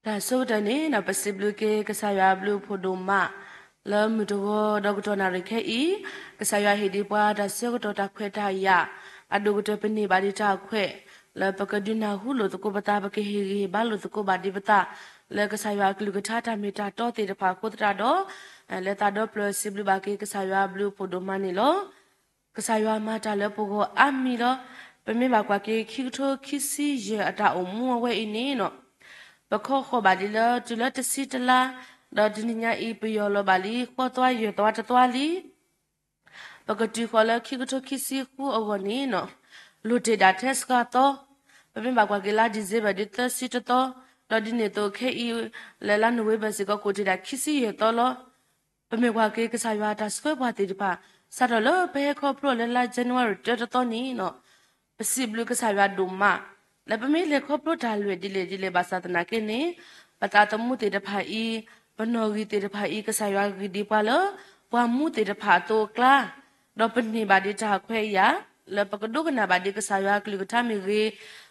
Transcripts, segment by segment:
တၢ်ဆၢကတီၢ်န့ၣ် ပစံးဘျုးက့ၤကစၢ်ယွၤအဘျုးအဖှိၣ်ဒိၣ်မး, လၢမုၢ်တဂီၤဒီးကတီၢ်နၣ်ရံၣ်ခဲအံၤ, ကစၢ်ယွၤဟ့ၣ်ဒံးပှၤတၢ်ဆၢကတီၢ်တၢ်ခွဲးတၢ်ယာ်, အဒိၣ်ကတၢၢ်ပန့ၢ်ဘၣ်ဒံးတၢ်ခွဲး, လၢပကဒုးနၢ်ဟူလိာ်သကိးပသး ပကဟ့ၣ်ဂံၢ်ဟ့ၣ်ဘါလိာ်သကိးဘၣ်ဒံးပသး, လၢကစၢ်ယွၤအကလုၢ်ကထါတၢ်မ့ၢ်တၢ်တီသ့ၣ်တဖၣ်အဃိသတးဒီး, လၢသးဒီဖျၢၣ်စံးဘျုးဘၣ်က့ၤကစၢ်ယွၤအဘျုးအဖှိၣ်ဒိၣ်မးန့ၣ်လီၤ. ကစၢ်ယွၤမၤတၢ်လၢပဂီၢ်အါမံၤလီၤ. ပမ့ၢ်ဘၣ်ကွၢ်က့ၤ ခံကထိခံဆံယဲၢ်အတၢ်အိၣ်မူအဝဲအံၤန့ၣ်, ပခီဃီၤဘၣ်လံလၢတုၤလၢတဆံတလါ, ဒီးတနံၤညါအံၤ ပယီၤလီၤဘၣ်လံ ဃီသွါယဲၢ်သွါတသွါလံ. ပကတုၤဃီၤလၢခံကထိခံဆံဃုအဂီၢ်န့ၣ်, လိၣ်တ့ၢ်ဒၣ်ထဲစှၤသီ, ပမ့ၢ်ဘၣ်ကွၢ်က့ၤလါ December ဒ်သၢဆံတသီ, ဒီးဒ်န့ၣ်အသိးခဲအံၤ, လၢလါ November စ့ၢ်ကီး ကိၣ်တ့ၢ်ဒၣ်ခံဆံယဲၢ်သီလီၤ. ပမ့ၢ်ကွၢ်က့ၤကစၢ်ယွၤတၢ်ဆှၢပှၤသ့ၣ်တဖၣ်, စးထီၣ်လၢပဟဲခီဖျိလၢလါ January တၢတသီန့ၣ်, ပစံးဘျုးကစၢ်ယွၤဒိၣ်မး, လၢပမ့ၢ်လဲၤခီဖျိတၢ်လဲၤဒ်လဲၣ်ဒ်လဲၣ်ဘၣ်ဆၣ်သနာ်က့န့ၣ်, ပသးသမူသ့ၣ်တဖၣ်အံၤ, ပနီၣ်ဂံၢ်သ့ၣ်တဖၣ်အံၤ ကစၢ်ယွၤဂံၢ်ဒံးပှၤလၢ ပှၤမူသ့ၣ်တဖၣ်အသိးအကျါ, ဒီးပန့ၢ်ဘၣ်ဒံးတၢ်ခွဲးယာ်, လၢပကဒိကနၣ်ဘၣ်ဒံးကစၢ်ယွၤအကလုၢ်ကထါမ့ၢ်ဂ့ၤ,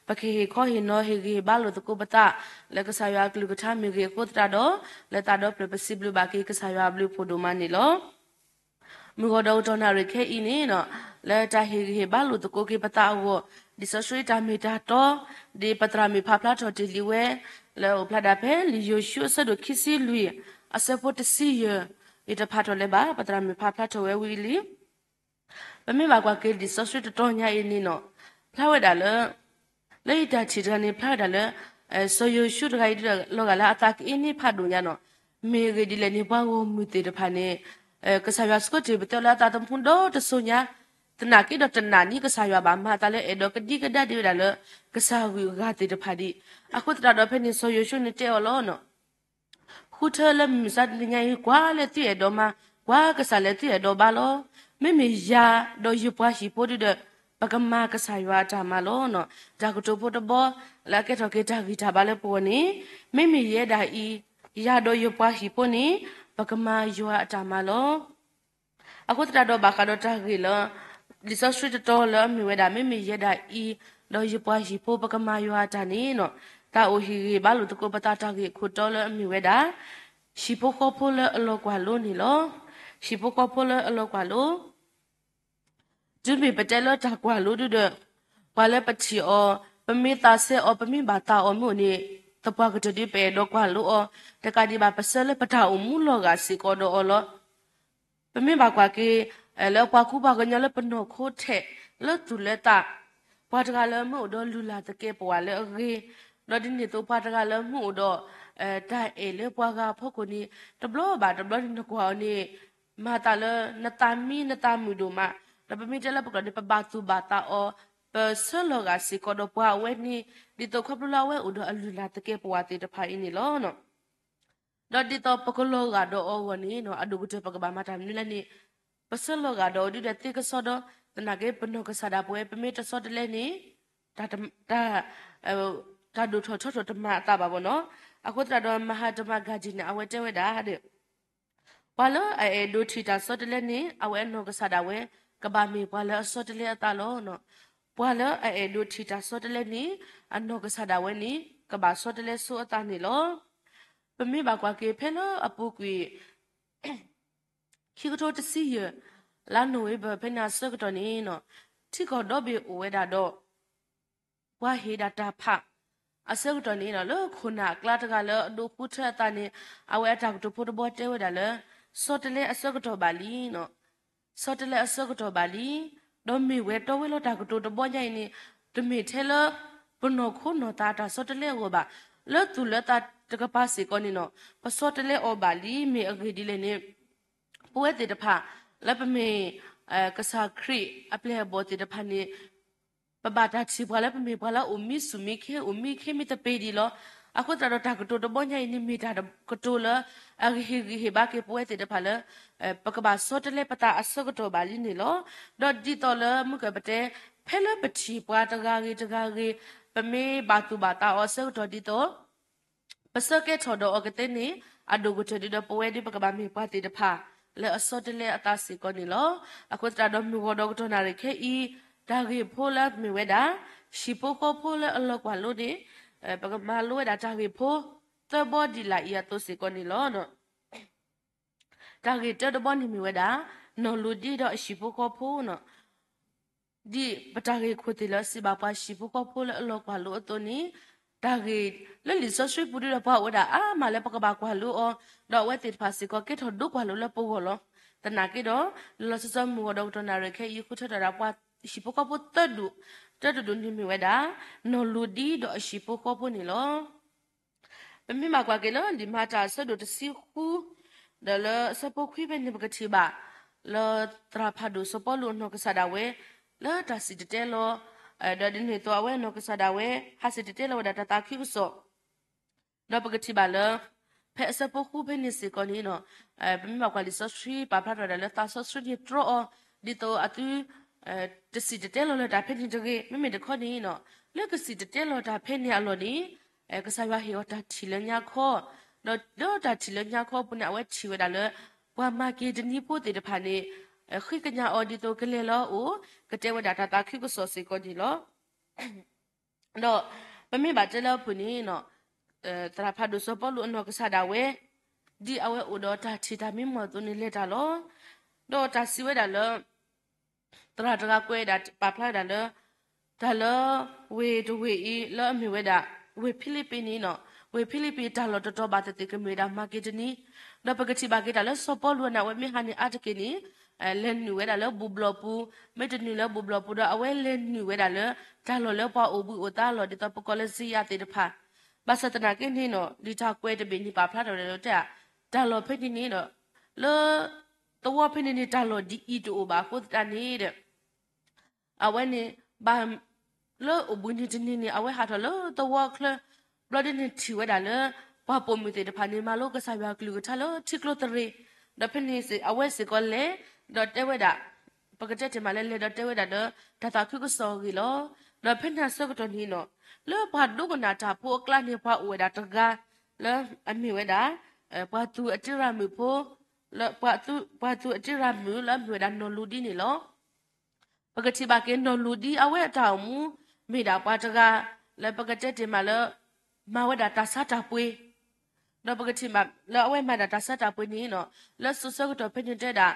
ပကဟ့ၣ်ခီဟ့ၣ်နီၤဟ့ၣ်ဂံၢ်ဟ့ၣ်ဘါလိာ်သကိးပသး, လၢကစၢ်ယွၤအကလုၢ်ကထါမ့ၢ်ဂ့ၤအဃိသတးဒီး, လၢသးဒီဖျၢၣ်ပစံးဘျုးဘၣ်က့ၤကစၢ်ယွၤအဘျုးအဖှိၣ်ဒိၣ်မးန့ၣ်လီၤ. မုၢ်ဂီၤဒီးကတီၢ်နၣ်ရံၣ်ခဲအံၤန့ၣ်, လၢတၢ်ဟ့ၣ်ဂံၢ်ဟ့ၣ်ဘါလိာ်သကိးက့ၤပသးအဂီၢ်, လံာ်စီဆှံတၢ်မ့ၢ်တၢ်တီ, ဒ်ပသရၣ်မုၣ်ဖးဖျါထီၣ်တ့ၢ်လံဝဲ, လၢအိၣ်ဖျါဒၣ်ဖဲလံာ်ယိၤၡူအဆၢဒိၣ်ခံဆံလွံၢ်, အဆၢဖိတဆံယဲၢ်, ယတဖးထီၣ်လၢၤဘၣ်, ပသရၣ်မုၣ်ဖးဖျါထီၣ်ဝဲဝံၤလံ. ပမ့ၢ်ဘၣ်ကွၢ်က့ၤလံာ်စီဆှံတတီၤညါအံၤန့ၣ်, ဖျါဝဲဒၣ်လၢ လၢယတၢ်ထံၣ်တဂၤန့ၣ် ဖျါဝဲဒၣ်လၢ စီၤယိၤၡူတဂၤအံၤဒ်ဒီး လီၤဂာ်လၢအသးကအ့န့ၢ်ဖးဒိၣ်ညါန့ၣ်, မ့ၢ်အဂ့ၢ်ဒ်လဲၣ်န့ၣ် ပှၤဂီၢ်မုၢ်သ့ၣ်တဖၣ်န့ၣ်, ကစၢ်ယွၤဆှၢတ့ၢ်ပသဲလၢအသးသမူဒီတစိၤညါ, သနာ်က့ဒီးတနာ်န့ၢ်ကစၢ်ယွၤဘၣ်, မၤအသးလၢအဲၣ်ဒိးကဒံကဒါဒံးဝဲဒၣ်လၢ ကစၢ်ဂုၤအဂၤသ့ၣ်တဖၣ်ဒံး. အဃိသတးဒီးဖဲန့ၣ် စီၤယိၤၡူန့ၣ်တဲအီၤလီၤန့ၣ်, ဃုထၢလၢမုၢ်မဆါတနံၤညါအံၤ ကွၢ်လၢသုအဲၣ်ဒိးမၤ, ကွၢ်ကစၢ်လၢသုအဲၣ်ဒိးဘါလီၤ. မ့မ့ၢ်ယၤဒီးယပှၤဟံၣ်ဖိဒ်ဒီး, ပကမၤကစၢ်ယွၤအတၢ်မၤလီၤ. တၢ်ကတိၤဖိတဘီ လၢအကဲထီၣ်က့ၤတၢ်ဂံၢ်တၢ်ဘါလၢပဂီၢ်န့ၣ်, မ့မ့ၢ်ယဲဒၣ်အံၤ, ယၤဒီးယပှၤဟံၣ်ဖိန့ၣ်, ပကမၤယွၤအတၢ်မၤလီၤ. အဃိသတးဒီးဘၣ်ဃးဒီးတၢ်ဂ့ၢ်လၢ လံာ်စီဆှံတတီၤလၢအမ့ၢ်ဝဲဒၣ် မ့မ့ၢ်ယဲဒၣ်အံၤ, ဒီးယပှၤဟံၣ်ဖိပကမၤယွၤအတၢ်န့ၣ်, တၢ်အိၣ်ဟ့ၣ်ဂံၢ်ဟ့ၣ်ဘါလိာ်သကိးပသးတၢ်ဂ့ၢ်ခိၣ်တီလၢအမ့ၢ်ဝဲဒၣ်, ဟံၣ်ဖိဃီဖိလၢအလီၤကွၢ်လိန့ၣ်လီၤ. ဟံၣ်ဖိဃီဖိလၢအလီၤကွၢ်လိ တုၤမ့ၢ်ပတဲလၢတၢ်ကွၢ်လိဒ်ဒီး, ပှၤလၢပထံၣ်အီၤ, ပမ့ၢ်သးစဲအီၤ, ပမ့ၢ်ဘၣ်သးအီၤမ့ၢ်အိၣ်န့ၣ်, သပှၢ်ကတၢၢ်ဒ်ပအဲၣ်ဒိးကွၢ်လိအီၤ, တကးဒံးဘၣ်ပဆၢလၢပတၢ်အိၣ်မူလီၤဂာ်စ့ၢ်ကီးဒီးအီၤလီၤ. ပမ့ၢ်ဘၣ်ကွၢ်က့ၤ, လၢပှၤကူပှၤကညီလၢပနီၢ်ခိထဲးလၢသူၣ်လၢသး, ပှၤတဂၤလၢမ့ၢ်အိၣ်ဒီးလုၢ်လၢ်သကဲးပဝးလၢအဂ့ၤ, ဒီးဒ်န့ၣ်အသိးပှၤတဂၤလၢမ့ၢ်အိၣ်ဒီး, တၢ်အဲၣ်လၢပှၤဂၤအဖီခိၣ်န့ၣ်, တဘျီဘၣ်တဘျီန့ၣ်နကွၢ်အီၤန့ၣ်, မၤသးလၢနသးမံနသးမုာ်ဒိၣ်မး, ဒီးပမ့ၢ်တဲလၢပကျိာ်န့ၣ် ပဘၣ်သူၣ်ဘၣ်သးအီၤ, ပဆၢလီၤဂာ်စ့ၢ်ကီးဒီးပှၤအဝဲန့ၣ်, ဒ်သိးခီဖျိလၢအဝဲအိၣ်ဒီးအလုၢ်လၢ်သကဲးပဝးသ့ၣ်တဖၣ်အံၤန့ၣ်လီၤ. ဒီးဒ်သိးပကလီၤဂာ်ဒီးအီၤအဂီၢ်န့ၣ်, အဒိၣ်ကတၢၢ်ပကဘၣ်မၤတၢ်မနုၤလဲၣ်န့ၣ်, ပဆၢလီၤဂာ်ဒီးအီၤဒ်ဒီးသ့ကစီဒီ, သနာ်က့ပနီၢ်ကစၢ်ဒၣ်ပဝဲ ပမ့ၢ်တဆီတလဲန့ၣ်, တၢ်, တၢ်ဒိၣ်ထီၣ်ထီထီၣ်တမၤအသးဘၣ်ဘၣ်န့ၣ်, အဃိသတးဒီးမဟါတမၤဂၤဒံးန့ၣ် အဝဲတဲဝဲဒၣ်ဒီး ပှၤလၢအအဲၣ်ဒိးထံၣ်တၢ်ဆီတလဲန့ၣ် အဝဲအနီၢ်ကစၢ်ဒၣ်ဝဲ ကဘၣ်မ့ၢ်ပှၤလၢအဆီတလဲအသးလီၤ. ပှၤလၢအအဲၣ်ဒိးထံၣ်တၢ်ဆီတလဲန့ၣ် အနီၢ်ကစၢ်ဒၣ်ဝဲန့ၣ် ကဘၣ်ဆီတလဲဆိအသးန့ၣ်လီၤ. ပမ့ၢ်ဘၣ်ကွၢ်က့ၤဖဲလၢအပူၤကွံာ် ခံကထိတဆံယဲၢ် လါနိၣ်ဝ့ဘၢၣ် ဖဲန့ၣ်အဆၢကတီၢ်န့ၣ် ထံကီၢ်ဒီဘ့ၣ်အိၣ်ဝဲဒၣ်ဒီး ပှၤဟ့ၣ်ဒၣ်တၢ်ဖး အဆၢကတီၢ်န့ၣ် လၢခိၣ်နၢ်အကျါတဂၤလၢအဒိးဃုထၢအသးန့ၣ် အဝဲအတၢ်ကတိၤဖိတဘီတဲဝဲဒၣ်လၢ ဆီတလဲအဆၢကတီၢ်ဘၣ်လံ ဆီတလဲအဆၢကတီၢ်ဘၣ်လံ. ဒီးမ့ၢ်ဝဲတီဝဲလီၤတၢ်ကတိၤတဘီညါအံၤန့ၣ် တမ့ၢ်ထဲလၢ ပနီၢ်ခိနီၢ်သးတၢ်ဆီတလဲအဂီၢ်ဘၣ်. လၢသူၣ်လၢသးတကပၤစ့ၢ်ကီးန့ၣ် ပဆီတလဲအီၤဘၣ်လံ. မ့ၢ်အဂ့ၢ်ဒ်လဲၣ်န့ၣ် ပဝဲသ့ၣ်တဖၣ် လၢပမ့ၢ် ကစၢ်ခရံာ်အပျဲၢ်အဘီၣ်သ့ၣ်တဖၣ်န့ၣ် ပဘၣ်တၢ်ထံၣ်ပှၤလၢပမ့ၢ်ပှၤလၢအအိၣ်မံဆူၣ်မံခ့ အိၣ်မံခ့မံသပ့ၤဒံးလီၤ. အဃိသတးဒီးတၢ်ကတိၤတဘီညါအံၤန့ၣ် မ့ၢ်တၢ်ကတိၤလၢ အကဟ့ၣ်ဂံၢ်ဟ့ၣ်ဘါက့ၤပဝဲသ့ၣ်တဖၣ်လၢ ပကဘၣ်ဆီတလဲပသးအဆၢကတီၢ်ဘၣ်လံန့ၣ်လီၤ. ဒီးဒ်သိးလၢမုၢ်ကပတဲ ဖဲလၢပထံၣ်ပှၤတဂၤဂ့ၤတဂၤဂ့ၤ ပမ့ၢ်ဘၣ်သူၣ်ဘၣ်သးအီၤအဆၢကတီၢ်ဒ်သိး ပဆၢကဲထီၣ်ဒီးအီၤကသ့န့ၣ် အဒိၣ်ကတၢၢ်ဒ်ဒီးပဝဲဒ်ပကဘၣ်မ့ၢ်ပှၤသ့ၣ်တဖၣ် လၢအဆီတလဲအသးစ့ၢ်ကီးန့ၣ်လီၤ. အဃိသတးဒီးမုၢ်ဂီၤဒီးကတီၢ်နၣ်ရံၣ်ခဲအံၤ တၢ်ဂ့ၢ်ဖိလၢမ့ၢ်ဝဲဒၣ် ဟံၣ်ဖိဃီဖိလၢအလီၤကွၢ်လိန့ၣ် ပကမၤလိဝဲဒၣ်တၢ်ဂ့ၢ်ဖိ တၢ်ဂ့ၢ်တၢတဘီဒ်လၢအံၤအသိးစ့ၢ်ကီးန့ၣ်လီၤ. တၢ်ဂ့ၢ်တၢတဘီန့ၣ်မ့ၢ်ဝဲဒၣ် နီၢ်လူၤဒံဒီးအဟံၣ်ဖိဃီဖိန့ၣ် ဒ်ပတၢ်ဂ့ၢ်ခိၣ်သ့ၣ်လၢစံးဘၣ်ပှၤဟံၣ်ဖိဃီဖိလၢအလီၤကွၢ်လိအသိးန့ၣ်, တၢ်ဂ့ၢ်လၢလံာ်စီဆှံပူၤဒ်ဒီးပှၤအိၣ်ဝဲဒၣ်အါမးလၢပကဘၣ်ကွၢ်လိအီၤ, ဒီးအဝဲသ့ၣ်တဖၣ်စ့ၢ်ကီးကဲထီၣ်ဒိကွၢ်လိလၢပဂီၢ်လီၤ. သနာ်က့ဒီး လီၤလီၤဆီဆီမုၢ်ဂီၤဒီးကတီၢ်နၣ်ရံၣ်ခဲအံၤ ဃုထၢထီၣ်ဒၣ်ပှၤဟံၣ်ဖိဃီဖိသၢဒူၣ်, တၢတဒူၣ်န့ၣ်မ့ၢ်ဝဲဒၣ် နီၢ်လူၤဒံဒီးအဟံၣ်ဖိဃီဖိန့ၣ်လီၤ. ပမ့ၢ်ဘၣ်ကွၢ်က့ၤလၢလံာ်မၤတၢ်အဆၢဒိၣ်တဆံဃု ဒီးလၢအဆၢဖိခွံဖဲန့ၣ် ပကထံၣ်ဘၣ် လၢသရၣ်ဖးဒိၣ်စီၤပီလူးအနီၢ်ကစၢ်ဒၣ်ဝဲ လၢတၢ်စံၣ်တဲၤတဲလီၤ, ဒီးဒ်န့ၣ်အသိးအဝဲနီၢ်ကစၢ်ဒၣ်ဝဲ ဟးစံၣ်တဲၤတဲလီၤဝဲဒၣ်တၢ်သးခုကစီၣ် ဒီးပကထံၣ်ဘၣ်လၢ ဖဲအဆၢဖိဃုဖဲန့ၣ်စ့ၢ်ကီးန့ၣ်, ပမ့ၢ်ဘၣ်ကွၢ်လံာ်စီဆှံပာ်ဖျါထီၣ်ဝဲဒၣ်လၢသးစီဆှံန့ၣ်တြီအီၤ, ဒ်သိးအသု တစံၣ်တဲၤတဲလီၤလၢတၢ်ဖဲန့ၣ်တဂ့ၤ. မ့မ့ၢ်တခီန့ၣ်, လၢကစံၣ်တဲၤတဲလီၤတၢ်ဖဲန့ၣ်အလီၢ်န့ၣ်, ကစၢ်ယွၤဟ့ၣ်အီၤတၢ်ထံၣ်လၢညါခီ, ဒီးဒီးတၢ်ထံၣ်လၢညါခီအပူၤန့ၣ် အဝဲထံၣ်ဝဲဒၣ်လၢ ပှၤမၤက့ဒနံဖိသ့ၣ်တဖၣ်န့ၣ် ဃ့ကညးအီၤဒ်သိးကလဲၤလၢအအိၣ်, ကတဲဝဲဒၣ်တၢ်သးခုကစီၣ်စ့ၢ်ကီးန့ၣ်လီၤ. ဒီးပမ့ၢ်ဘၣ်တဲလၢအပူၤန့ၣ်, သရၣ်ဖးဒိၣ်စီၤပီလူးအနီၢ်ကစၢ်ဒၣ်ဝဲ, ဒ်အဝဲအိၣ်ဒီးတၢ်ထံၣ်တၢ်မံမီၢ်အသိးန့ၣ်လဲၤတၢ်လီၤ. ဒီးတၢ်စံးဝဲဒၣ်လၢ သရၣ်တဂၤကွဲးဒၣ်ပာ်ဖျါဝဲဒၣ်လၢ တၢ်လၢ ဝ့ၢ်တဝ့ၢ်အံၤလၢအမ့ၢ်ဝဲဒၣ် ဝ့ၢ်ဖံလံးပံးန့ၣ်, ဝ့ၢ်ဖံလံးပံးတၢ်လီၢ်တတီၤဘၣ်သ့ၣ်သ့ၣ်ကမ့ၢ်ဝဲဒၣ်မၤက့ဒနံ, ဒီးပကထံၣ်ဘၣ်က့ၤတၢ်လၢစီၤပီလူးန့ၣ် အဝဲမ့ၢ်ဟးန့ၢ်အါတက့ၢ်န့ၣ်, လဲၤနုာ်ဝဲဒၣ်လၢဘူၣ်ဘျီၣ်ပူၤ, မ့ၢ်တနုာ်လၢဘူၣ်ဘျီၣ်ပူၤဒီး အဝဲလဲၤနုာ်ဝဲဒၣ်လၢ တၢ်လီၢ်လၢပှၤအိၣ်ဘှံးအိၣ်သါအလီၢ် ဒ်သိးပကိးလၢစံယၤသ့ၣ်တဖၣ်, ဘၣ်ဆၣ်သနာ်က့န့ၣ်, လံာ်တၢ်ကွဲးတဘ့ၣ်န့ၣ် ပာ်ဖျါထီၣ်ဝဲဒၣ်လၢတဲ တၢ်လီၢ်ဖဲန့ၣ်န့ၣ်ဒီး လၢ သဝီဖဲန့ၣ်န့ၣ် တၢ်လီၢ်ဒ်အံၤတအိၣ်ဘၣ်အဃိသတးန့ၣ်ဒီး အဝဲန့ၣ် ဘၣ် လၢအိၣ်ဘှံးနံၤတနံၤန့ၣ် အဝဲဟးထီၣ်လၢသဝီချၢ ဘျီဒ်န့ၣ်ထံၣ်ဝဲဒၣ်လၢ ပှၤပိာ်မုၣ်သ့ၣ်တဖၣ်န့ၣ် မၤလိကစၢ်ယွၤကလုၢ်ကထါလၢထံကျိသရ့ၤ, ဒီးဖဲန့ၣ်အဝဲစ့ၢ်ကီးလဲၤ ဒီးတဲဝဲဒၣ် ပကတဲတ့ၢ်မးလၢလဲၤဒီးတဲဝဲဒၣ်လၢ တၢ်သးခုကစီၣ်အဂ့ၢ်လီၤ. ဒီးဖဲန့ၣ်အဆၢကတီၢ်န့ၣ် လၢပှၤဒိကနၣ်တၢ်ဖိအကျါန့ၣ် ပှၤအိၣ်ဝဲဒၣ်တဂၤ လၢအမ့ၢ်ဝဲဒၣ် ပှၤသူၣ်အတ့ရၤမုၣ်ဖိ ပှၤသူၣ်အတ့ရၤမုၣ်လၢအမ့ၢ်ဝဲဒၣ်နီၢ်လူၤဒံန့ၣ်လီၤ. ပကထံၣ်ဘၣ်က့ၤနီၢ်လူၤဒံအဝဲအတၢ်အိၣ်မူ မ့ၢ်ဒၣ်ပှၤတဂၤ လၢပကတဲတ့ၢ်မးလၢ မၤဝဲဒၣ်တၢ်ဆါတၢ်ပှ့ၤ, ဒီးပကထံၣ်ဘၣ်လၢအဝဲမၤဒၣ်တၢ်ဆါတၢ်ပှ့ၤန့ၣ် လၢစိၤဆၢကတီၢ်ဖဲန့ၣ်တဲဒၣ်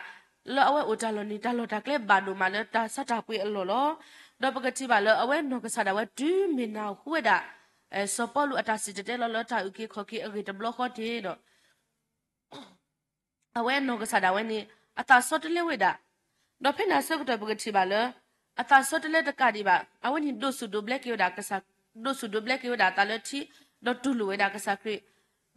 လၢအဝဲအိၣ်တၢ်လီၢ်န့ၣ် တၢ်လီၢ်တၢ်ကျဲဘၣ်ဒိၣ်မးလၢတၢ်ဆါတၢ်ပှ့ၤအလီၢ်လီၤ. ဒီးပကထံၣ်ဘၣ်လၢအဝဲနီၢ်ကစၢ်ဒၣ်ဝဲတုၤမ့ၢ်နၢ်ဟူဝဲဒၣ် စီၤပီလူးအတၢ်စံၣ်တဲၤတဲလီၤလၢတၢ်အုၣ်က့ၤခီၣ်က့ၤအဂ့ၢ်တဘျီဃီန့ၣ်ဒီး အဝဲနီၢ်ကစၢ်ဒၣ်ဝဲန့ၣ် အသးဆီတလဲဝဲဒၣ်, ဒီးဖဲန့ၣ်အဆၢကတီၢ်ပကထံၣ်ဘၣ်လၢ အသးဆီတလဲတကးဒံးဘၣ် အဝဲန့ၣ်ဒိးစူၣ်ဒိးဘျဲက့ၤဝဲဒၣ်ကစၢ်, ဒိးစူၣ်ဒိးဘျဲက့ၤဝဲဒၣ်အသးလၢထံ, ဒီးတူၢ်လိာ်ဝဲဒၣ်ကစၢ်ခရံာ်,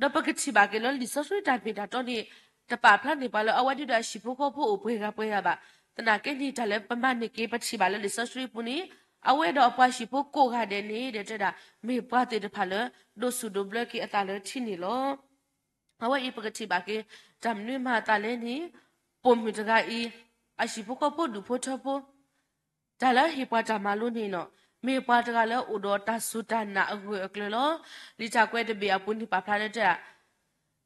ဒီးပကထံၣ်ဘၣ်က့ၤလၢလံာ်စီဆှံတၢ်မ့ၢ်တၢ်တီန့ၣ် တပာ်ဖျါန့ၢ်ပှၤလၢအဝဲဒ်ဒီးအဟံၣ်ဖိဃီဖိအိၣ်ပှဲၤဂၤပှဲၤဂၤဘၣ်. သနာ်က့န့ၣ် တၢ်လၢပမၤန့ၢ်က့ၤပထံၣ်ဘၣ်လၢလံာ်စီဆှံပူၤန့ၣ် အဝဲဒီးအပှၤဟံၣ်ဖိကိးဂၤဒဲးန့ၣ် ဒီးတဲဒၣ် မ့ၢ်ပှၤသ့ၣ်တဖၣ်လၢ ဒိးစူၣ်ဒိးဘျဲက့ၤအသးလၢထံန့ၣ်လီၤ. အဝဲအံၤပကထံၣ်ဘၣ်က့ၤ တၢ်မနုၤမၤအသးလဲၣ်န့ၣ် ပိာ်မုၣ်တဂၤအံၤ အဟံၣ်ဖိဃီဖိဒူၣ်ဖိထၢဖိ တၢ်လၢဟ့ၣ်ပှၤတၢ်မၤလိန့ၣ် မ့ၢ်ပှၤတဂၤလၢအိၣ်ဒီးတၢ်စူၢ်တၢ်နာ်အဂၢၢ်အကျၢၤလီၤ. လံာ်တၢ်ကွဲးတဘ့ၣ်အပူၤန့ၣ်ပာ်ဖျါလၢတဲ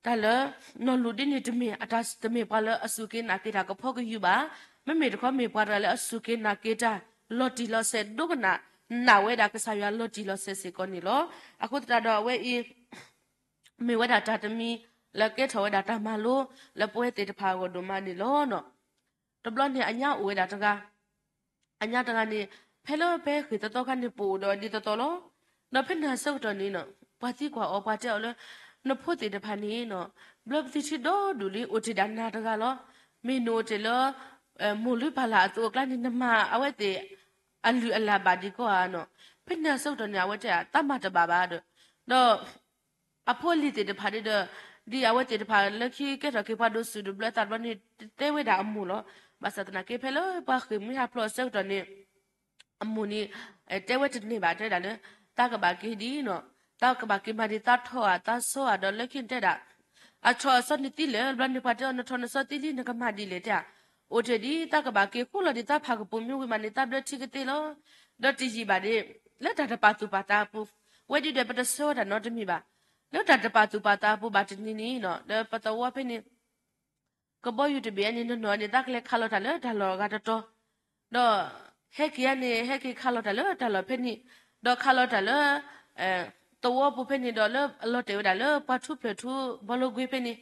တၢ်လၢ နီၢ်လူၤဒံန့ၣ်တမ့ၢ် တမ့ၢ်ပှၤလၢအစူၢ်က့ၤနာ်က့ၤတၢ်ကဖီကယူၤဘၣ်. မ့မ့ၢ်တခီမ့ၢ်ပှၤတဂၤလၢအစူၢ်က့ၤနာ်က့ၤတၢ် လီၤတံၢ်လီၤဆဲး ဒိကနၣ်နာ်ဝဲဒၣ်ကစၢ်ယွၤလီၤတံၢ်လီၤဆဲးစ့ၢ်ကီးန့ၣ်လီၤ. အဃိသတးဒီးအဝဲအံၤ မ့ၢ်ဝဲဒၣ်တၢ်တမံၤလၢကဲထီၣ်ဝဲဒၣ်တၢ်မၤလိ လၢပဝဲသ့ၣ်တဖၣ်အဂီၢ်ဒိၣ်မးန့ၣ်လီၤ. တဘျီန့ၣ်အညါအိၣ်ဝဲဒၣ်တဂၤ, အညါတဂၤန့ၣ် ဖဲလၢပဟဲဃ့ၢ်သီသီခါန့ၣ် ပအိၣ်ဒီးဒ်သိးသိးလီၤ. ဒီးဖဲန့ၣ်အဆၢကတီၢ်န့ၣ် ပှၤသံကွၢ်အီၤ ပှၤတဲအီၤလၢ နဖိသ့ၣ်တဖၣ်န့ၣ် ဘျၢပသံထံဒီဒူၣ်လံ အိၣ်တ့ၢ်ဒၣ်နၤတဂၤလီၤ. မ့ၢ်နအိၣ်တ့ၢ်လၢ မိၢ်လုၢ်ပၢ်လၢ်အသိးအကျါန့ၣ် နမၤအဝဲသ့ၣ် အလုၢ်အလၢ်ဘၣ်ဒံးကီဧါနီၤ. ဖဲန့ၣ်အဆၢကတီၢ်န့ၣ် အဝဲတဲ တၢ်မၤတဘၣ်ဘၣ်ဒီး ဒီး အဖိအလံၤသ့ၣ်တဖၣ်ဒီး ဒ်အဝဲသ့ၣ်တဖၣ်လၢခံကဲထီၣ်က့ၤပှၤဒိးစူၣ်ဒိးဘျၢသးတဘျီန့ၣ် တဲဝဲဒၣ်အမိၢ်လီၤ. ဘၣ်ဆၣ်သနာ်က့ ဖဲလၢပှၤဃ့ၢ်မှံဟးဖျိးအဆၢကတီၢ်န့ၣ် အမိၢ်န့ၣ် တဲဝဲတန့ၢ်ဘၣ် တဲဝဲဒၣ်လၢ တၢ်ကဘၣ်က့ၤဒ်နီၤ, တၢ်ကဘၣ်က့ၤမၤဒ်သးထီၣ်ဧါ သးဆီဧါ ဒီးလၢခံန့ၣ်တဲဒၣ် အထီၣ်အဆီန့ၣ်သံလၢာ် ဘျီန့ၣ်ပှၤတဲအီၤ နထီၣ်နဆီသံလံ နကမၤဒ်လဲၣ်တဲ အိၣ်တ့ၢ်ဒ် တၢ်ကဘၣ်က့ၤဃိလီၤဒ်သးဖးကပူၤမ့ၢ်ဝံၤမးန့ၣ် သးဘျၢထံကသ့လီၤ. ဒီးတယံာ်ဘၣ်ဒ် လၢတၢ်တပာ်သူၣ်ပာ်သးအပူၤ ဝဲဒ်ဒီးပတဆၢဝဲတၢ်နီတမံၤဘၣ်. လၢတၢ်တပာ်သူၣ်ပာ်သးအပူၤဘၣ်တနံၤန့ၣ်နီၤ လၢပသဝီဖဲန့ၣ် ကဘီယူၤတဘ့ၣ်န့ၣ် နနီၤန့ၣ် သးကလဲၤခးလီၤတၢ်လၢတၢ်လီၢ်အဂၤတတီၤ, ဒီးဟဲက့ၤဧါန့ၣ် ဟဲက့ၤခးလီၤတၢ်လၢတၢ်လီၢ်ဖဲန့ၣ်, ဒီးခးလီၤတၢ်လၢ သဝီပူၤဖဲန့ၣ်ဒီးလၢအလီၤတဲာ်ဝဲဒၣ်လၢပှၤထူဖျၢၣ်ထူဘီလိကွ့ဖဲန့ၣ်,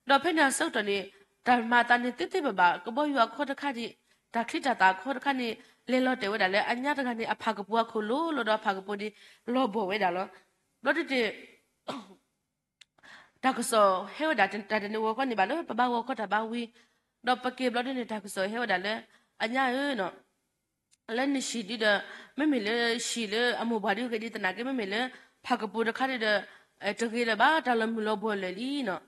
ဒီးဖဲန့ၣ်အဆၢကတီၢ်န့ၣ် တၢ်မၤအသးန့ၣ်သ့သ့ဘၣ်ဘၣ် ကဘီယူၤအခီတခါန့ၣ် တၢ်ချံတၢ်သၣ်အခီတခါန့ၣ် လဲၤလီၤတဲာ်ဝဲဒၣ်လၢအညါတဂၤန့ၣ် အဖၣ်ကပူၤအခိၣ်လိၤလိၤဒီးအဖၣ်ကပူၤန့ၣ် လီၤဘီၢ်ဝဲဒၣ်လီၤ. ဘျီဒ်န့ၣ် တၢ်ကစီၣ်ဟဲဝဲဒၣ် တၢ်တနံၤဂီၤခီန့ၣ်ဘၣ်လၢပဘၣ်ဂီၤခီတၢ်ဘၣ်ဝံၤ, ဒီးပက့ၤဘျီဒ်န့ၣ် တၢ်ကစီၣ်ဟဲဝဲဒၣ်လၢ အညါဧၢ လၢနဟံၣ်ဒ်ဒီး မ့မ့ၢ်လၢဟံၣ်လၢအမိၢ်ပှၢ်ဒ်ဂ့ၤဒ်သနာ်က့ မ့မ့ၢ်လၢ ဖၣ်ကပူၤတခါဒ်ဒီး တဂ့ၤလၢၤဘၣ် တၢ်လီၤမုၢ်လီၤဘှီၣ်လၢာ်လံနီၤ.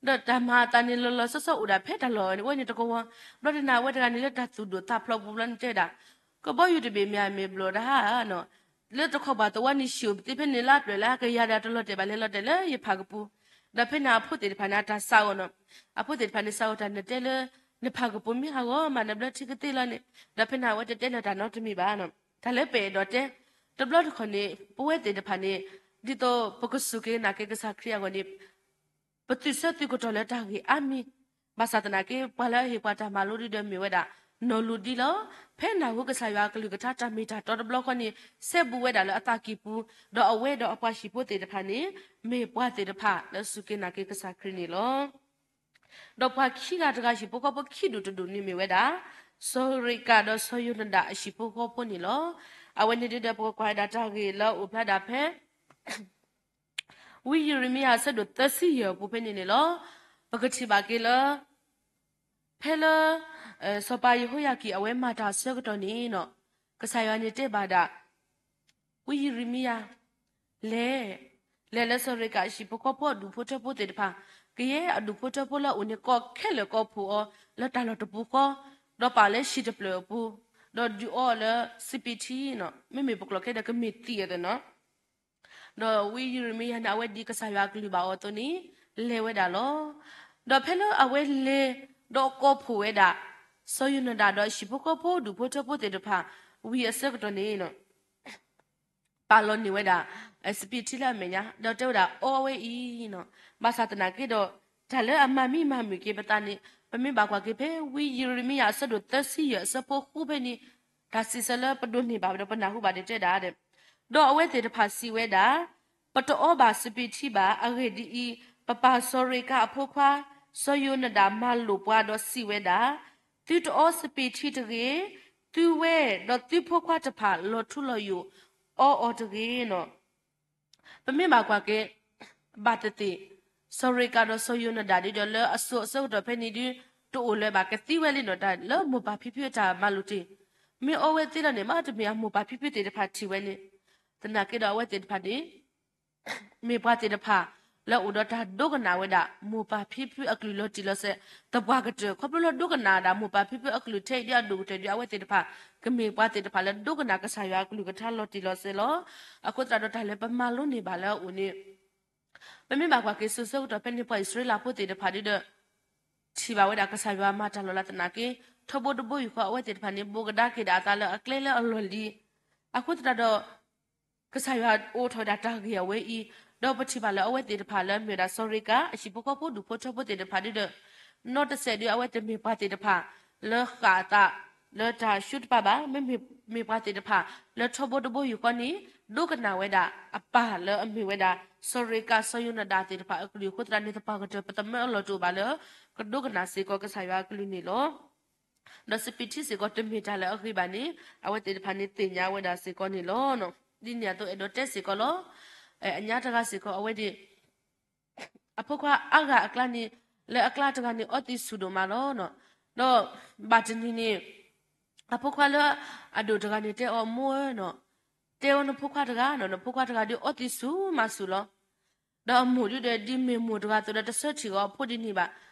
ဒီးတၢ်မၤအသးန့ၣ်လီၤလီၤဆီဆီအိၣ်ဒၣ်ဖဲတၢ်လီၢ်ဝဲန့ၣ်တကဝီၤ, ဘျီဒ်န့ၣ် အဝဲတဂၤန့ၣ်လၢတၢ်သူၣ်ဒိၣ်သးဖျိးပူၤဘျီန့ၣ် တဲဝဲဒၣ် ကဘီယူၤတဘ့ၣ်မ့ၢ်အမ့ၢ်ဘျီၣ်တဟါနီၤ, လၢတခီပှၤသဝီန့ၣ် ဟံၣ်အိၣ်ပသ့ဖဲန့ၣ်လၢအပျဲၢ်လၢကယၤဒီးတလီၤတဲာ်ဘၣ် လဲၤလီၤတဲာ်လၢယဖၣ်ကပူၤ, ဒီးဖဲန့ၣ်အဖိသ့ၣ်တဖၣ်န့ၣ် အတၢ်ဆါအီၤနီၤ, အဖိသ့ၣ်တဖၣ်န့ၣ် ဆါအီၤတၢ်နတဲလၢ နဖၣ်ကပူၤမ့ၢ်ဟးဂီၤမး နဘျၢထံကသ့လီၤန့ၣ်, ဒီးဖဲန့ၣ်အဝဲတတဲလၢၤတၢ်နီတမံၤဘၣ်နီၤ. တၢ်လၢပအဲၣ်ဒိးတဲ တဘျီတခီၣ်န့ၣ် ပဝဲသ့ၣ်တဖၣ်န့ၣ် ဒ်သိးပကစူၢ်က့ၤနာ်က့ၤကစၢ်ခရံာ်အဂီၢ်န့ၣ် ပသုးဆၢသုးကတီၢ်လၢတၢ်ဂ့ၢ်အါမံၤ, ဘၣ်ဆၣ်သနာ်က့ ပှၤလၢအဟ့ၣ်ပှၤတၢ်မၤလိဒ်ဒီးမ့ၢ်ဝဲဒၣ် နီၢ်လူၤဒံလီၤ. ဖဲနၢ်ဟူကစၢ်ယွၤအကလုၢ်ကထါတၢ်မ့ၢ်တၢ်တီတဘျီဃီန့ၣ် စဲဘူးဝဲဒၣ်လၢအသးကံၢ်ပူၤ, ဒီးအဝဲဒီးအပှၤဟံၣ်ဖိသ့ၣ်တဖၣ်န့ၣ် မ့ၢ်ပှၤသ့ၣ်တဖၣ်လၢစူၢ်က့ၤနာ်က့ၤကစၢ်ခရံာ်န့ၣ်လီၤ. ဒီးပှၤခံဂၤတဂၤဟံၣ်ဖိဃီဖိခံဒူၣ်တဒူၣ်န့ၣ်မ့ၢ်ဝဲဒၣ် စီၤရ့းကးဒီးစီၤယိၤနဒၣ်အဟံၣ်ဖိဃီဖိန့ၣ်လီၤ. အဝဲန့ၣ်ဒ်ဒီးပကကွၢ်ဝဲဒၣ်တၢ်ဂ့ၢ်လၢအအိၣ်ဖျါဒၣ်ဖဲ ဝံယံးရမံယၤအဆၢဒိၣ်သၢဆံယဲၢ်အပူၤဖဲန့ၣ်န့ၣ်လီၤ. ပကထံၣ်ဘၣ်က့ၤလၢ ဖဲလၢ စီၤပၤယဟိယၤကံၣ်အဝဲမၤတၢ်အဆၢကတီၢ်န့ၣ်နီၤ, ကစၢ်ယွၤန့ၣ်တဲဘၣ်ဒၣ် ဝံယံးရမံယၤ လဲၤ, လဲၤလၢစီၤရ့းကးအဟံၣ်ဖိဃီဖိအဒူၣ်ဖိထၢဖိသ့ၣ်တဖၣ်, ကယဲၢ်အဒူၣ်ဖိထၢဖိလၢအအိၣ်န့ၣ် ကိးခဲလၢာ်ကိးဖှိၣ်အီၤ လၢတၢ်လီၢ်တပူၤဃီ, ဒီးပာ်လၢဟံၣ်တဖျၢၣ်အပူၤ, ဒီးဒုးအီအီၤလၢစပံးထံနီၤ, မ့မ့ၢ်ပကျိာ်ခဲဒီးကမ့ၢ်သံအသိးနီၤ. ဒီးဝံယံးရမံယၤန့ၣ် အဝဲဒ်ကစၢ်ယွၤအကလုၢ်ဘၣ်အီၤအသိးန့ၣ် လဲၤဝဲဒၣ်လီၤ. ဒီးဖဲလၢအဝဲလဲၤ ဒီးကိးဖှိၣ်ဝဲဒၣ် စီၤယိၤနဒၣ်ဒီးအဟံၣ်ဖိဃီဖိဒူၣ်ဖိထၢဖိသ့ၣ်တဖၣ် ဝံၤအဆၢကတီၢ်န့ၣ် ပာ်လီၤန့ၢ်ဝဲဒၣ် စပံးထံလၢအမဲာ်ညါ ဒီးတဲဝဲဒၣ်အီဝဲအံၤနီၤ. ဘၣ်ဆၣ်သနာ်က့ဒီး တၢ်လၢအမၤမံမၤမုာ်က့ၤပသးန့ၣ် ပမ့ၢ်ဘၣ်ကွၢ်က့ၤဖဲဝံယံးရမံယၤအဆၢဒိၣ်သၢဆံယဲၢ်အဆၢဖိဃုဖဲန့ၣ် တၢ်စံးဆၢလၢပဒိးန့ၢ်ဘၣ်ဒီးပနၢ်ဟူဘၣ်ဒီးတဲဒၣ်ဒီး ဒီးအဝဲသ့ၣ်တဖၣ်စံးဝဲဒၣ် ပတအီဘၣ်စပံးထံဘၣ်. အဂ့ၢ်ဒ်အံၤ, ပပၢ်စီၤရ့းကးအဖိခွါ စီၤယိၤနဒၣ်မၤလိာ်ပှၤဒီးစံးဝဲဒၣ်, သုတအီစပံးထံတဂ့ၤ, သုဝဲဒီးသုဖိခွါတဖၣ်လီၤထူလီၤယိာ်အီအီၤတဂ့ၤနီၤ. ပမ့ၢ်ဘၣ်ကွၢ်က့ၤ ဘၣ်သ့ၣ်သ့ၣ် စီၤရ့းကးဒီးစီၤယိၤနဒၣ်ဒ်ဒီးလၢအစိၤအဆၢကတီၢ်ဖဲန့ၣ်ဒု တအိၣ်လၢၤဘၣ် ကသံဝဲလံနီၤ တၢ်လၢမိၢ်ပၢ်ဖံဖုအတၢ်မၤလိာ်တ့ၢ်, မ့ၢ်အီဝဲသ့လီၤန့ၣ် မ့တမ့ၢ်အမိၢ်ပၢ်ဖံဖုသ့ၣ်တဖၣ်ထံၣ်ဝဲန့ၣ်, သနာ်က့ဒီးအဝဲသ့ၣ်တဖၣ်န့ၣ် မ့ၢ်ပှၤသ့ၣ်တဖၣ် လၢအအိၣ်ဒီးတၢ်ဒိကနၣ်ဝဲဒၣ် မိၢ်ပၢ်ဖံဖုအကလုၢ်လီၤတံၢ်လီၤဆဲး သပှၢ်ကတၢၢ် ခီဖျိလၢဒိကနၣ်ဒၣ်မိၢ်ပၢ်ဖံဖုအကလုၢ်ထဲအံၤဒ်အဒိၣ်ကတၢၢ်ဒ်အဝဲသ့ၣ်တဖၣ် ကမ့ၢ်ပှၤသ့ၣ်တဖၣ်လၢဒိကနၣ်ကစၢ်ယွၤအကလုၢ်ကထါလီၤတံၢ်လီၤဆဲးလီၤ. အဃိသတးဒီးတၢ်လၢပမၤလိန့ၢ်ဘၣ်လၢအအိၣ်န့ၣ် ပမ့ၢ်ဘၣ်ကွၢ်က့ၤစိၤဆၢကတီၢ်ဖဲန့ၣ် ပှၤအံၣ်စရ့လးဖိသ့ၣ်တဖၣ်ဒ်ဒီး ထံၣ်ဘၣ်ဝဲဒၣ်ကစၢ်ယွၤမၤတၢ်လီၤလးသနာ်က့ ထီဘိတဘိယူၢ်ဃီအဝဲသ့ၣ်တဖၣ်န့ၣ် ဘိးကဒါက့ၤဒၣ်အသးလၢအကျဲလၢအလီၢ်လံၤ, အဃိသတးဒီး ကစၢ်ယွၤအိးထီၣ်ဝဲဒၣ်တၢ်ဂ့ၢ်အဝဲအံၤ, ဒီးပထံၣ်ဘၣ်လၢအဝဲသ့ၣ်တဖၣ်လၢမ့ၢ်ဝဲဒၣ်စီၤရ့းကး အဟံၣ်ဖိဃီဖိဒူၣ်ဖိထၢဖိသ့ၣ်တဖၣ်ဒ်ဒီး နီတစဲးဒ်အဝဲတမ့ၢ်ပှၤသ့ၣ်တဖၣ် လၢဃၣ်အသး လၢတၢ်ဆူတပာ်ဘၣ်, မ့မ့ၢ်မ့ၢ်ပှၤသ့ၣ်တဖၣ် လၢထီဘိတဘိယူၢ်ဃီန့ၣ် ဒိကနၣ်ဝဲဒၣ်အပၢ်လၢအမ့ၢ်ဝဲဒၣ် စီၤရ့းကး စီၤယိၤနဒၣ်သ့ၣ်တဖၣ်အကလုၢ်အဃိသတးန့ၣ် သပှၢ်ကတၢၢ် ပသမၢအလီၢ်တအိၣ်ဘၣ်လၢ ကဒိကနၣ်စ့ၢ်ကီးကစၢ်ယွၤအကလုၢ်န့ၣ်လီၤ. ဒီးစပံးထံစ့ၢ်ကီးတမ့ၢ်တၢ်လၢအဂ့ၤဘၣ်န့ၣ် အဝဲသ့ၣ်တဖၣ်န့ၣ်သ့ၣ်ညါဝဲဒၣ်စ့ၢ်ကီးန့ၣ်လီၤ. ဒ်န့ၣ်အသိးအဲၣ်ဒိးတဲစ့ၢ်ကီးလီၤ. အညါတဂၤစ့ၢ်ကီးအဝဲဒၣ် အဖိခွါအါဂၤအကျါန့ၣ် လၢအကျါတဂၤန့ၣ် အီသံးဆူၣ်ဒိၣ်မးလီၤ. ဒီးဘၣ်တနံၤန့ၣ် အဖိခွါလၢအဒိၣ်တဂၤန့ၣ်တဲအီၤ မိၢ်ဧၢနီၤ, တဲအီၤနဖိခွါတဂၤနီၤ, နဖိခွါတဂၤဒုးအီသံးဆူၣ်မးဆူၣ်လီၤ. ဒီးအမိၢ်ဒုးဒီးဒ်မ့ၢ်မိၢ်တဂၤအသိးဒီးတဆၢထံၣ်အီၤအဖိဒ်န့ၣ်ဘ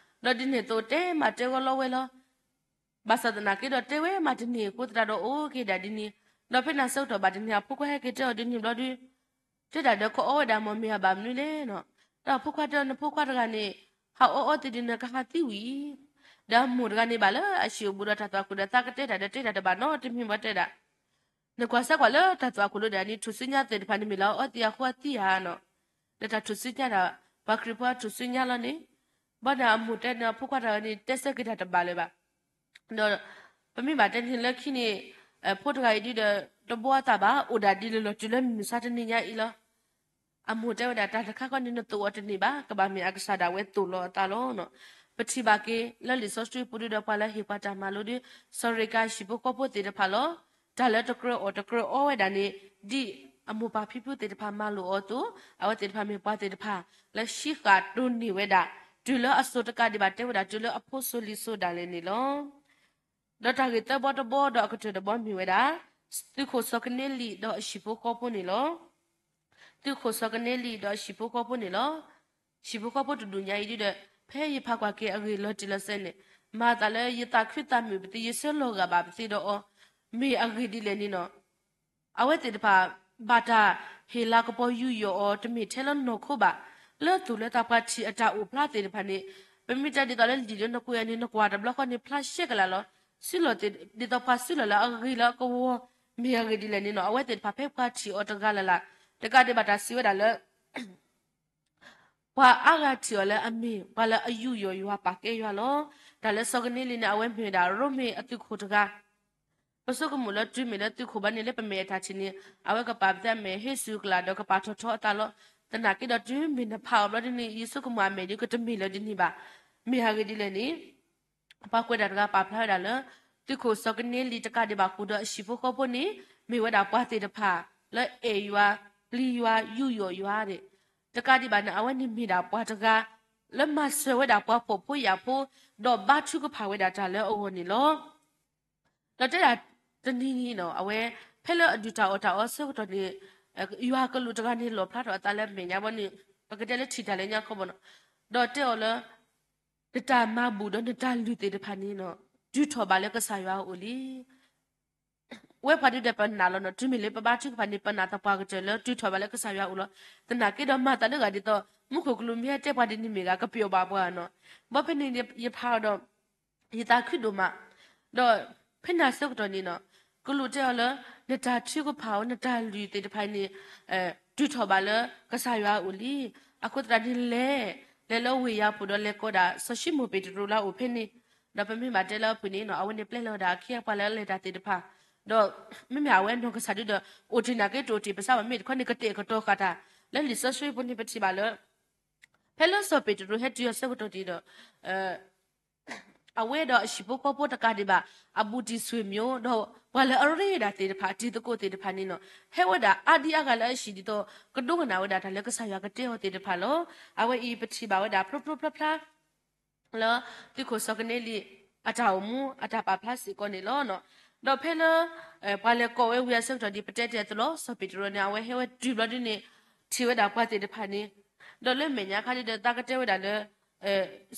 ၣ်. ဒီးဒ်န့ၣ်အသိးတဲမးတဲဂီၤလီၤဝဲလီၤ. ဘၣ်ဆၣ်သနာ်က့ဒီးတဲဝဲမးတန့ၢ်အဃိသတးဒီးအိၣ်က့ၤဒၣ်ဒ်န့ၣ်, ဒီးဖဲန့ၣ်ဆၢကတီၢ်ဘၣ်တနံၤအဖိခွါဟဲက့ၤတဲအီၤဒ်န့ၣ်ဘျီဒုး တဲဒၣ်ဒီးကအီဝဲဒၣ်မ့ၢ်မ့ၢ်အဘၣ်မနုၤလဲၣ်နီၤ. ဒီးအဖိခွါတဲအီၤ နဖိခွါတဂၤန့ၣ် ဟးအီအီသံးဒ်န့ၣ် ကဟးသံဝံၤ ဒီးအမိၢ်တဂၤန့ၣ်ဘၣ်လၢအဟံၣ်အိၣ်ဘူးဒီးတၢ်သွၣ်ခိၣ်ဒီးသးကတဲတၢ်ဒီးတဲတၢ်တဘၣ်နီတမံၤ ဘၣ်တဲဒၣ် နကွၢ်စၢ်ကွၢ်လၢတၢ်သွၣ်ခိၣ်လၢဒၣ်န့ၣ် ထူၣ်စုညါသ့ၣ်တဖၣ်န့ၣ်မ့ၢ်လၢအအီသံးအဃိအသံးဧါနီၤ. လၢတၢ်ထူၣ်စုညါဒီး ပှၤခရံာ်ဖိအထူၣ်စုညါလီၤန့ၣ်, ဘၣ်ဒီးအမိၢ်တဲန့ၣ်အဖိခွါတဂၤန့ၣ် တဲဆၢက့ၤတၢ်တဘၣ်လၢၤဘၣ်. ဒီးပမ့ၢ်ဘၣ်တဲန့ၣ်လၢခံန့ၣ် ဖိတဂၤအံၤဒုးဒီး တဘှီအသးဘၣ် အိၣ်ဒၣ်ဒ်လၢလီၤတုၤလၢမုၢ်မဆါတနံၤညါအံၤလီၤ. အမိၢ်တဲဝဲဒၣ် တၢ်တခါဃီန့ၣ် နသိၣ်အီၤတန့ၢ်ဘၣ်, ကဘၣ်မ့ၢ်အကစၢ်ဒၣ်ဝဲသိၣ်လီၤအသးလီၤ. ပထံၣ်ဘၣ်က့ၤလၢလံာ်စီဆှံပူၤဒုဒီး ပှၤလၢဟ့ၣ်ပှၤတၢ်မၤလိဒု စီၤရ့ကၤဟံၣ်ဖိဃီဖိသ့ၣ်တဖၣ်လီၤ. တၢ်လၢတကြၢးအီၣ်တကြၢးအီဝဲဒၣ်န့ၣ် ဒ်အမိၢ်ပၢ်ဖံဖုသ့ၣ်တဖၣ်မၤလိာ်အီၤအသိး အဝဲသ့ၣ်တဖၣ်မ့ၢ်ပှၤသ့ၣ်တဖၣ် လၢဟံးဃာ်တိၢ်န့ၢ်ဝဲဒၣ် တုၤလၢအစိၤတကးဒံးဘၣ် တဲဝဲဒၣ် တုၤလၢအဖိစိၤလံၤစိၤဒၣ်လဲာ်န့ၣ်လီၤ. ဒီးတၢ်ဂ့ၢ်သၢဘီတဘီဒီးအကတၢၢ်တဘီမ့ၢ်ဝဲဒၣ် သုးခိၣ်စီၤကန့လံာ်ဒီးအဟံၣ်ဖိဃီဖိန့ၣ်လီၤ. သုးခိၣ်စီၤကန့လံာ်ဒီးအဟံၣ်ဖိဃီဖိန့ၣ်လီၤ. ဟံၣ်ဖိဃီဖိတဒူၣ်ညါအံၤဒုဒီး ဖဲယဖးကွၢ်က့ၤအဂ့ၢ်လီၤတံၢ်လီၤဆဲးန့ၣ် မၤသးလၢယသးခုသးမုာ်ပသ့ ယဆၢလီၤဂာ်ဘၣ်ပသ့ဒီးအီၤ မ့ၢ်အဂ့ၢ်ဒ်လဲၣ်န့ၣ်လီၤ. အဝဲသ့ၣ်တဖၣ် ဘၣ်တၢ်ဟ့ၣ်လၤကပီၤယူးယီၣ်အီၤ တမ့ၢ်ထဲလၢနီၢ်ခိဘၣ်. လၢသူၣ်လၢသးပှၤထံၣ်အတၢ်အိၣ်ဖျါသ့ၣ်တဖၣ်န့ၣ် ပမ့ၢ်တဲဒ်သိးလၢလံာ်လၢနကွဲးအံၤန့ၣ် နကွၢ်တဘျီဃီန့ၣ် ဖျါရှဲကလာ်လီၤ. စုလီၢ်သ့ၣ်ဒ်သိးပှၤစုလီၢ်လၢအဂ့ၤလၢအကဝီၤ မ့ၢ်အဂ့ၢ်ဒ်လဲၣ်န့ၣ်လီၤ. အဝဲသ့ၣ်တဖၣ်ဖဲပှၤထံၣ်အီၤတဂၤလၢ်လၢ် တကးဒံးဘၣ်တၢ်စံးဝဲဒၣ်လၢ ပှၤအါဂၤထံၣ်အီၤလၢအမ့ၢ်ပှၤလၢအယူးယီၣ်ယွၤပာ်ကဲယွၤလီၤ. တၢ်လၢစီၤကန့လံာ်န့ၣ် အဝဲမ့ၢ်ဝဲဒၣ်ရိမ့ၤအသုးခိၣ်တဂၤ ပဆိကမိၣ်လၢတုၤမ့ၢ်လၢသုးခိၣ်ဘၣ်န့ၣ် လၢပမဲာ်အတၢ်ထံၣ်န့ၣ် အဝဲကပာ်ပသးအမဲာ်ဟ့ၣ်စူၤကလာ်ဒီးကပာ်ထီၣ်ထီအသးလီၤ. သနာ်က့ဒီးတုၤမ့ၢ်နဖးအီၤဘျီဒ်န့ၣ် ယဆိကမိၣ်အမဲာ်ဒ်ကတမ့ၢ်လၢၤဒ်န့ၣ်ဘၣ်. မ့ၢ်ဟးဂ့ၢ်ဒ်လဲၣ်န့ၣ် ပှၤကွဲးတၢ်တဂၤပာ်ဖျါဝဲဒၣ်လၢ သုးခိၣ်စီၤကန့လံာ်တကးဒံးဘၣ်ဃုာ်ဒီးအဟံၣ်ဖိဃီဖိန့ၣ် မ့ၢ်ဝဲဒၣ်ပှၤသ့ၣ်တဖၣ် လၢအဲၣ်ယွၤ ပျံၤယွၤ ယူးယီၣ်ယွၤန့ၣ် တကးဒံးဘၣ်န့ၣ် အဝဲန့ၣ်မ့ၢ်ဒၣ်ပှၤတဂၤ လၢမၤစၢၤဝဲဒၣ်ပှၤဖှီၣ်ဖိယာ်ဖိ ဒီးဘါထုကဖၣ်ဝဲဒၣ်တၢ်လၢအဂီၢ်န့ၣ်လီၤ. ဒီးတဲဒၣ်တနံၤန့ၣ်လီၤ အဝဲ ဖဲလၢအဒုၣ်တၢ်အီၣ်တၢ်အီအဆၢကတီၢ်န့ၣ် ယွၤကလူးတဂၤန့ၣ်လီၣ်ဖျါထီၣ်အသးလၢအမဲာ်ညါဘီန့ၣ် ပကတဲလၢထံၣ်တၢ်လၢညါခီဘီနီၤ ဒီးတဲအီၤလၢ နတၢ်မၤဘူၣ်ဒီးနတၢ်လုၢ်သ့ၣ်တဖၣ်န့ၣ် တုၤထီၣ်ဘးလၢကစၢ်ယွၤအအိၣ်လံ. ဝဲပှၤဒုဒီးပနာ်လီၤနီၤ တုၤမ့ၢ်လၢပဘါထုကဖၣ်န့ၣ် ပနာ်သပှၢ်ကတၢၢ်လၢတုၤထီၣ်ဘးလၢကစၢ်ယွၤအအိၣ်လီၤ. သနာ်က့ဒီးမၤသးလၢဂၤဒ်သိး မူခိၣ်ကလူးမ့ၢ်ဟဲတဲပှၤဒ်န့ၣ်မ့ၢ်ဂ့ၤ ကပျီၣ်ဘၣ်ပှၤနီၤ. ဘီဖဲန့ၣ်ယဖးအီၤဒီး ယသးခုဒိၣ်မး ဒီးဖဲန့ၣ်အဆၢကတီၢ်န့ၣ်နီၤ ကလူးတဲအီၤလၢ နတၢ်ထုကဖၣ်အီၤ နတၢ်လုၢ်သ့ၣ်တဖၣ်န့ၣ် တုၤထီၣ်ဘးလၢကစၢ်ယွၤအအိၣ်လံ. အဃိသတးန့ၣ်လဲၤ လဲၤလၢဝ့ၢ်ယၤပူၤဒီးလဲၤကိးဒၣ် စီၤၡံမိၣ်ပ့းတရူးလၢအအိၣ်ဖဲန့ၣ်, ဒီးပမ့ၢ်ဘၣ်တဲလၢအဖုၣ်န့ၣ်နီၤ အဝဲန့ၣ်ပျဲလီၤဝဲဒၣ်အခ့အပှၤလၢအလဲၤတၢ်သ့ၣ်တဖၣ်, ဒီးမ့မ့ၢ်အဝဲနီၢ်ကစၢ်ဒုဒီး အိၣ်တ့ၢ်နာ်က့တအိၣ်တ့ၢ်ပစးဘၣ် မ့ၢ်တခီန့ၣ် ကတဲာ်ကတီၤဃာ်တၢ် လၢလံာ်စီဆှံပူၤန့ၣ်ပထံၣ်ဘၣ်လၢ ဖဲလၢစီၤပ့းတရူးဟဲတုၤအဆၢကတီၢ်န့ၣ်ဒီး အဝဲဒီးအဟံၣ်ဖိဃီဖိတကးဒံးဘၣ် အဘူးတံၢ်ဆွေမျိုး ဒီးပှၤလၢအရ့ဒၣ်သ့ၣ်တဖၣ် အတံၤသကိးသ့ၣ်တဖၣ်န့ၣ်နီၤ ဟဲဝဲဒၣ်အါဒံအါဂၤလၢအဟံၣ်ဒ်သိး ကဒိကနၣ်ဝဲဒၣ်တၢ်လၢကစၢ်ယွၤကတဲအီၤသ့ၣ်တဖၣ်လီၤ. အဝဲအံၤပထံၣ်ဘၣ်ဝဲဒၣ်ဖျိဖျိဖျါဖျါ လၢသုးခိၣ်စီၤကနဲလံ အတၢ်အိၣ်မူအတၢ်ပာ်ဖျါစ့ၢ်ကီးန့ၣ်လီၤ. ဒီးဖဲလၢ ပှၤလဲၤကိးဝဲဝံၤအဆၢကတီၢ်ဒ်ပတဲတ့ၢ်အသိးလီၤ စီၤပ့းတရူးန့ၣ် အဝဲဟဲဝဲတုၤဘျီဒ်န့ၣ် ထံၣ်ဝဲဒၣ်ပှၤသ့ၣ်တဖၣ်န့ၣ် ဒီးလၢမဲာ်ညါခါဒ်ဒီးသးကတဲဝဲဒၣ်လၢ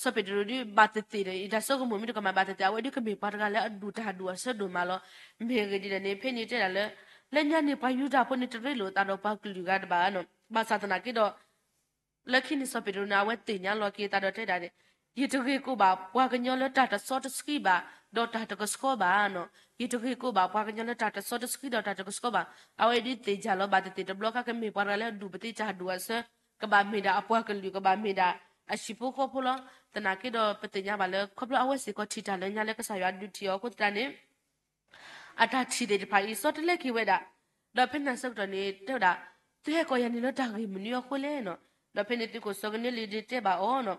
စီၤပ့းတရူးဒ်ဘၣ်သ့ၣ်သ့ၣ်ဒီး ယတၢ်ဆိကမိၣ်မ့ၢ်တကမၣ်ဘၣ်သ့ၣ်သ့ၣ် အဝဲဒ်ကမ့ၢ်ပှၤတဂၤလၢအဒူၣ်တၢ်ဒူၣ်အဆၢဒိၣ်မးလီၤ. မ့ၢ်အဂ့ၢ်ဒ်လဲၣ်န့ၣ် ဖဲန့ၣ်တဲဒၣ်လၢ လၢညါန့ၣ်ပှၤယူဒၤဖိန့ၣ် တရ့လိာ်သးဒီးပှၤကလုာ်ဂၤတဘၣ်နီၤ ဘၣ်ဆၣ်သနာ်က့ဒီး လၢခံန့ၣ်စီၤပ့းတရူးန့ၣ် အဝဲသ့ၣ်ညါလီၤက့ၤအသးဒီးတဲဒၣ်န့ၣ် ယတဂ့ၤကိးဘၣ်ပှၤကညီလၢတၢ်တစီတဆှံဘၣ် ဒီးတၢ်တကဆှီဘၣ်နီၤ ယတဂ့ၤကိးဘၣ်ပှၤကညီလၢတၢ်တစီတဆှံဒီးတၢ်တကဆှီဘၣ်. အဝဲဒ်သ့ၣ်ညါလီၤဘၣ်သ့ၣ်သ့ၣ်တဘျီခါ ကမ့ၢ်ပှၤတဂၤလၢအဒူၣ်ပသ့တၢ်ဒူၣ်အဆၢ ကဘၣ်မ့ၢ်ဒၣ်အပှၤကလုာ် ကဘၣ်မ့ၢ်ဒၣ်အဟံၣ်ဖိဃီဖိလီၤ. သနာ်က့ဒီးပသ့ၣ်ညါဘၣ်လၢ ခီဖျိအဝဲစ့ၢ်ကီးထံၣ်တၢ်လၢညါလၢကစၢ်ယွၤဒုးထံၣ်အီၤအဃိသတးန့ၣ် အတၢ်ထံၣ်သ့ၣ်တဖၣ်အံၤ ဆီတလဲက့ၤဝဲဒၣ်, ဒီးဖဲန့ၣ်အဆၢကတီၢ်န့ၣ် တဲဝဲဒၣ် သုဟဲကိးယၤန့ၣ်လၢတၢ်ဂ့ၢ်မနုၤအဃိလဲၣ်နီၤ. ဒီးဖဲန့ၣ်သုးခိၣ်စီၤကနဲလံဒုးတဲဘၣ်အီၤနီၤ,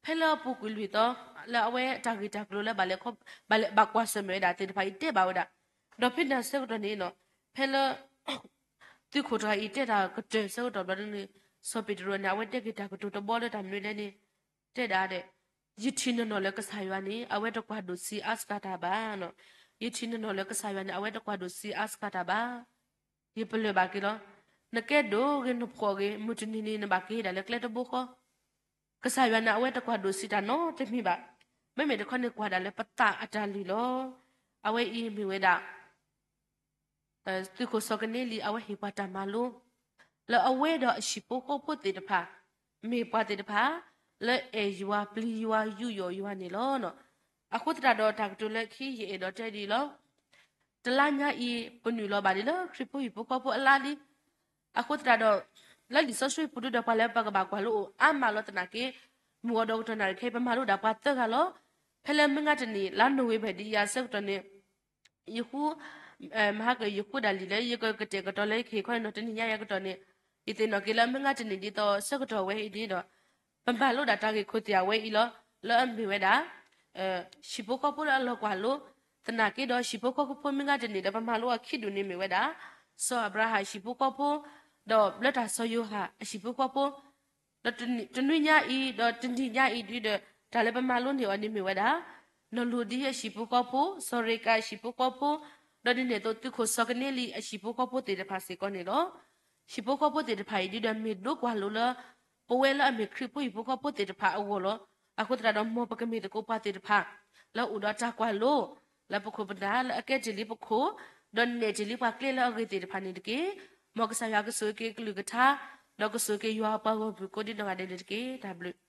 ဖဲလၢအပူၤကွံာ်လွံၢ်သီ လၢအဝဲတၢ်ဂ့ၢ်တၢ်ကျိၤလၢဘၣ်လဲၤခီ ဘၣ်လဲၤဘၣ်ကွၢ်ဆၢၣ်မဲာ်ဝဲဒၣ်သ့ၣ်တဖၣ်အံၤတဲဘၣ်ဝဲဒၣ်, ဒီးဖဲန့ၣ်အဆၢကတီၢ်န့ၣ်နီၤ, ဖဲလၢ သုးခိၣ်တဂၤအံၤတဲတၢ်ကတၢၢ်အဆၢကတီၢ်ဘျီန့ၣ် စီၤပ့းတရူးန့ၣ် အဝဲတဲက့ၤတၢ်ကတိၤတဘီလၢတၢ်မနုၤလဲၣ်န့ၣ် တဲဒၣ်ဒီး ယထံၣ်နီၢ်နီၢ်လၢကစၢ်ယွၤန့ၣ် အဝဲတကွၢ်ဒိၣ်ဆံးအါစှၤတၢ်ဘၣ်နီၤ. ယထံၣ်နီၢ်နီၢ်လၢကစၢ်ယွၤန့ၣ် အဝဲတကွၢ်ဒိၣ်ဆံးအါစှၤတၢ်ဘၣ်. ယပလၢၢ်ဘၣ်က့ၤလီၤ. နကဲဒိၣ်ဂ့ၤနဖှီၣ်ဂ့ၤ မုၢ်တနံၤန့ၣ် နဘၣ်က့ၤဒၣ်လၢကျဲတဘိဃီ. ကစၢ်ယွၤန့ၣ် အဝဲတကွၢ်ဒိၣ်ဆံးတၢ်နီတမံၤဘၣ်. မ့မ့ၢ်တခီန့ၣ်ကွၢ်ဒၣ်လၢပသးအတၢ်လုၢ်လီၤ. အဝဲအံၤမ့ၢ်ဝဲဒၣ် သုးခိၣ်စီၤကနဲလံ အဝဲဟ့ၣ်ပှၤတၢ်မၤလိ လၢအဝဲဒီးအဟံၣ်ဖိဃီဖိသ့ၣ်တဖၣ် မ့ၢ်ပှၤသ့ၣ်တဖၣ် လၢအဲၣ်ယွၤ ပျံၤယွၤ ယူးယီၣ်ယွၤန့ၣ်လီၤ. အဃိသတးဒီးတၢ်ကတိၤလၢခံယအဲၣ်ဒိးတဲဒ်အံၤလီၤ. တလါညါအံၤ ပနုာ်လီၤဘၣ်ဒ်လၢခရံာ်ဖိဟံၣ်ဖိဃီဖိအလါလံ. အဃိသတးဒီး လၢလံာ်စီဆှံပူၤဒုဒီးပှၤလၢပကဘၣ်ကွၢ်လိအိၣ်အါမးလီၤသနာ်က့ မုၢ်ဂီၤဒီးကတီၢ်နၣ်ရံၣ်ခဲအံၤ ပမၤလိဒၣ်ပှၤသၢဂၤလီၤ. ဖဲလၢမုၢ်ဂၤတနံၤ လါနိၣ်ဝ့ဘၢၣ်ဒ်အံၤအဆၢကတီၢ်န့ၣ် ယဃု မဟါက ယဃုဒၣ်လံာ်လၢယကကတဲာ်ကတီၤလၢယကဟ့ၣ်ခီန့ၣ်နီၤ တနံၤညါအံၤအကတီၢ်န့ၣ် ယသ့ၣ်နီၣ်က့ၤလၢမုၢ်ဂၢ်တနံၣ်ဒ်သိးဆၢကတီၢ်ဝဲအံၤဒီး ပမၤလိဒၣ်တၢ်ဂ့ၢ်ခိၣ်သ့ၣ်အဝဲအံၤလီၤ. လၢအမ့ၢ်ဝဲဒၣ် ဟံၣ်ဖိဃီဖိလၢအလီၤကွၢ်လိ, သနာ်က့ဒီးဟံၣ်ဖိဃီဖိမုၢ်ဂၢ်တနံၣ်ဒီး ပမၤလိအခံဒူၣ်န့ၣ်မ့ၢ်ဝဲဒၣ် စီၤအၤဘြၤဟၣ်ဟံၣ်ဖိဃီဖိ, ဒီးဘျၢတၢ်စီၤယိၤဟၣ်အဟံၣ်ဖိဃီဖိ, ဒီးတနွံညါအံၤ ဒီးတနံၤညါအံၤဒ်ဒီး တၢ်လၢပမၤလိန့ၢ်အီၤန့ၣ်မ့ၢ်ဝဲဒၣ် နီၢ်လူၢ်ဒံအဟံၣ်ဖိဃီဖိ, စီၤရ့ကၤအဟံၣ်ဖိဃီဖိ, ဒီးဒ်န့ၣ်အသိးသုးခိၣ်စီၤကနံလံအဟံၣ်ဖိဃီဖိသ့ၣ်တဖၣ်စ့ၢ်ကီးန့ၣ်လီၤ. ဟံၣ်ဖိဃီဖိသ့ၣ်တဖၣ်အံၤဒ်ဒီးမ့ၢ်ဒိကွၢ်လိလၢ ပဝဲလၢအမ့ၢ်ခရံာ်ဖိဟံၣ်ဖိဃီဖိသ့ၣ်တဖၣ်အဂီၢ်လီၤ. အဃိသတးဒီးမ်ပကမ့ၢ်သကိးပှၤသ့ၣ်တဖၣ် လၢအအိၣ်ဒီးတၢ်ကွၢ်လိ, လၢပခိၣ်ပနၢ် လၢအကဲတ့ၢ်လံပခိၣ်, ဒီးနဲၣ်တ့ၢ်လံပှၤကျဲလၢအဂ့ၤသ့ၣ်တဖၣ်န့ၣ်တက့ၢ်. မ်ကစၢ်ယွၤကဆိၣ်ဂ့ၤက့ၤကလုၢ်ကထါ, ဒီးကဆိၣ်ဂ့ၤက့ၤယွၤအပှၤဂီၢ်မုၢ်ကိးဒ်နီၢ်ဂၤဒဲးန့ၣ်တက့ၢ်. တၢ်ဘျုး